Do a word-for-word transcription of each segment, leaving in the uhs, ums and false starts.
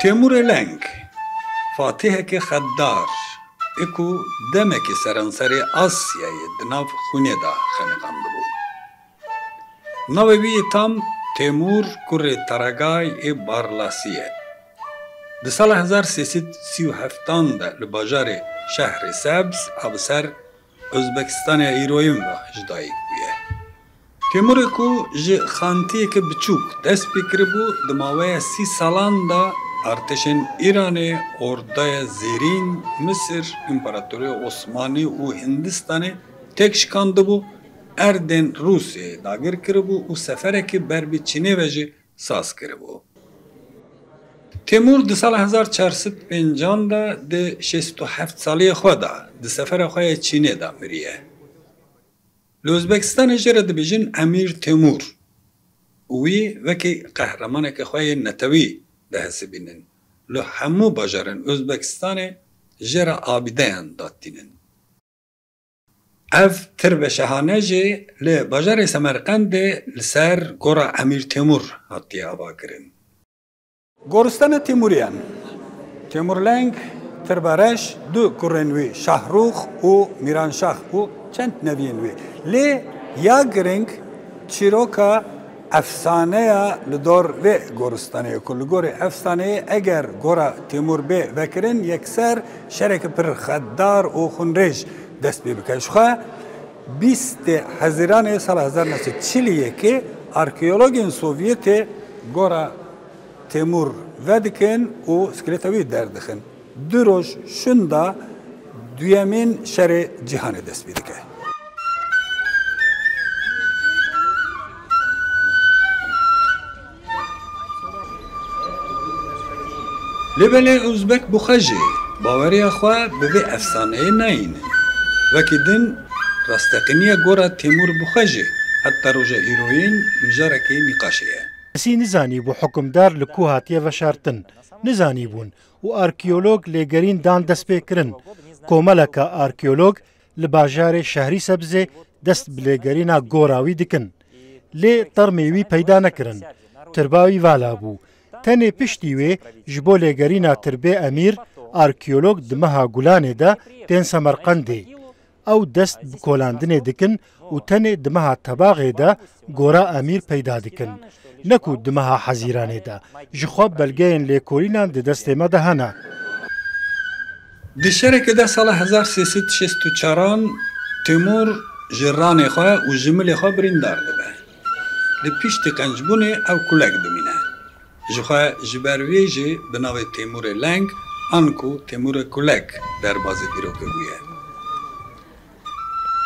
Têmûrê Leng, fatihekî xetdar ê ku demekî seranserê Asyayê di nav xwînê de xeniqandibû. Navê wî yê tam Têmûr kurê Taragay ê Barlasî ye. Di sala hezar sê sed sî û heftan de li bajarê Şehrê Sebz a bi ser Ozbekistanê îroyîn ve ji dayik bûye. Têmûrê ku ji xantiyeke biçûk dest pê kiribû, di maweya sî salan de artêşên Îranê, Ordaya Zêrîn, Misir, Împaratoriya Osmanî û Hindistanê têk şikandibû, erdên Rûsyayê dagir kiribû û seferekî ber bi Çînê ve jî saz kiribû. Têmûr di sala hezar çar sed pêncan de di şêst û heft saliyê xwe de di sefera xwe yê Çînê de miriye. Li Ozbekistanê jê re dibêjin Emîr Têmûr û wî wekî qehremaneke xwe yê netewî dihesibînin. Li hemû bajarên Ozbekistanê jê re abîdeyan datînin. Ev tirbe şehane jî li bajarê Semerqendê li ser gora Emîr Têmûr hatiye avakirin. Goristana Têmûriyan. Têmûrleng, Tirbe Reş, du kurên wî Şahrûx û Mîranşax û çend neviyên wî. Lê ya giring çîroka efsaneya li dor vê goristanê ye ku li gorî efsaneyê eger gora Têmûr bê vekirin, yekser şereke pir xetdar û xunrêj dest pê bike. Ji xwe bîstê Hezîranê sala hezar neh sed çil û yekê arkeologên Sovyetê gora Têmûr vedikin û skeleta wî derdixin. Du roj şûnda duyemîn şerê cîhanê dest pê dike. Lê belê Ozbek bi xwe jî baweriya xwe bi vê efsaneyê nayînin. Wekî din rasteqîniya gora Têmûr bi xwe jî heta roja îroyîn mijarekî nîqaşê ye. Kesî nizanîbû hukimdar li ku hatiye veşartin. Nizanîbûn û arkeolog lêgerîn dan destpêkirin. Komeleke arkeolog li bajarê Şehrî Sebzê dest bi lêgerîna gora wî dikin. Lê termê wî peyda nekirin. Tirba wî vala bû. Tenê piştî wê ji bo lêgerîna tirbê Emîr arkeolog di meha Gulanê de tên Semerqendê. Ew dest bi kolandinê dikin û tenê di meha Tebaxê de gora Emîr peyda dikin. Ne ku di meha Hezîranê de. Ji xwe belgeyên lêkolînan di destê me de hene. Di şerekê de sala hezar sê sed şêst û çaran Timur ji ranê xwe û ji milê xwe birîndar dibe. Li piştî qencbûnê ew kulek dimîne. Ji xwe ji ber vê jî bi navê Têmûrê Leng an ku Têmûrê Kulek derbazî dîrokê bûye.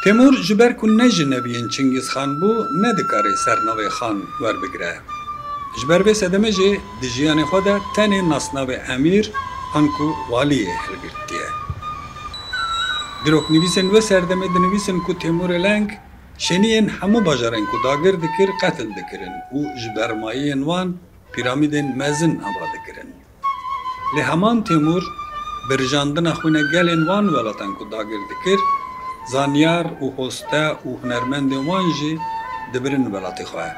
Têmûr ji ber ku ne ji neviyên Çingîz Xan bû, nedikarê sernavê Xan werbigire. Ji ber vê sedemê jî di jiyanê xwe de tenê nasnavê Emîr an ku Waliyê hilgirtiye. Dîroknivîsên wê serdemê dinivîsin ku Têmûrê Leng şêniyên hemû bajarên ku dagir dikir qetil dikirin û ji bermayiyên wan pîramîdên mezin ava dikirin. Lê heman Têmûr birjandina xwîne gelên wan welatan ku dagir dikir, zanyar û hoste û hunermendên wan jî dibirin welatê xwe.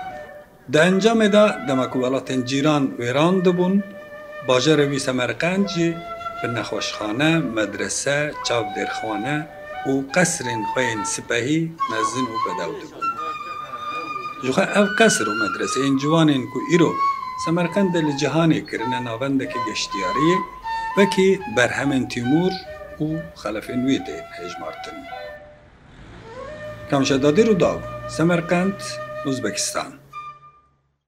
Di encamê de dema ku welatên cîran wêran dibûn, bajarê wî Semerqend jî bi nexweşxane, medrese, çavdêrxane û qesrên xwe yên sipehî mezin û bedew dibûn. Ji xwe ev qesr û medreseyên ciwanên ku îro Semerqendê li cîhanê kirine navendeke geştiyariyê, wekî berhemên Tîmûr û xelefên wî tê hejmartin. Kamşa Dadir û Daw, Semerqend, Uzbekistan.